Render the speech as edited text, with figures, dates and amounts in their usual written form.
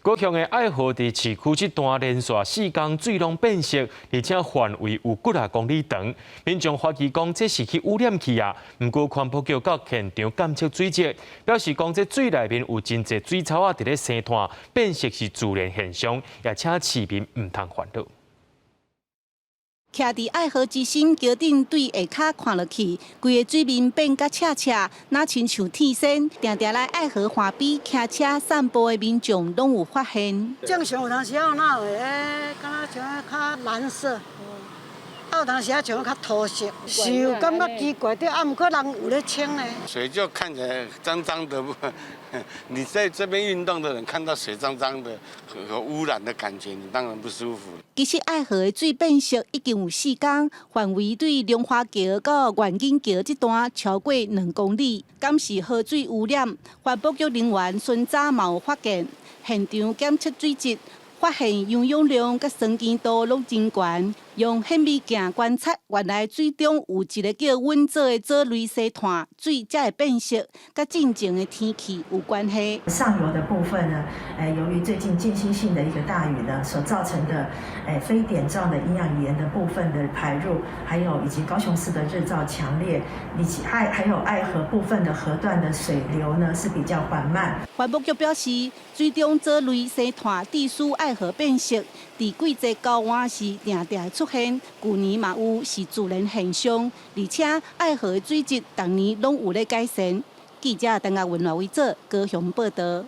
高雄的愛河佇市區這段連續四工水攏變色，而且範圍有幾若公里長。民眾懷疑講這是去污染去啊。毋過環保局到現場檢測水質，表示講這水內面有真濟水草仔佇咧生炭，變色是自然現象，也請市民毋通煩惱。徛佇愛河之心橋頂對下跤看落去，規个水面變甲赤赤，若親像天仙。定定來愛河岸邊騎車散步的民眾攏有發現。正常有當時仔哪會，敢若像較藍色，啊有當時仔像較土色，是有感覺奇怪，對，啊，毋過人有咧清呢。水就看起來髒髒的，你在這邊運動的人看到水髒髒的，有污染的感覺，你當然不舒服。其實愛河的水變色已經有四工，範圍對龍華橋到願景橋這段超過2公里，敢是河水污染？環保局人員巡查嘛有發現，現場檢測水質，發現營養量佮酸鹼度攏真懸，用顯微鏡觀察，原來水中有一个叫穩藻的藻類生炭，水才會變色，佮進前的天氣有關係。上游的部分呢，由於最近間歇性的一個大雨呢，所造成的非點狀的營養鹽的部分的排入，還有以及高雄市的日照強烈，以及還有愛河部分的河段的水流呢是比較緩慢。環保局表示，水中藻類生炭致使愛河變色，佇季節交換時定定會出現，舊年嘛有，是自然現象，而且愛河的水質逐年攏有咧改善。記者鄧亞文、羅維哲高雄報道。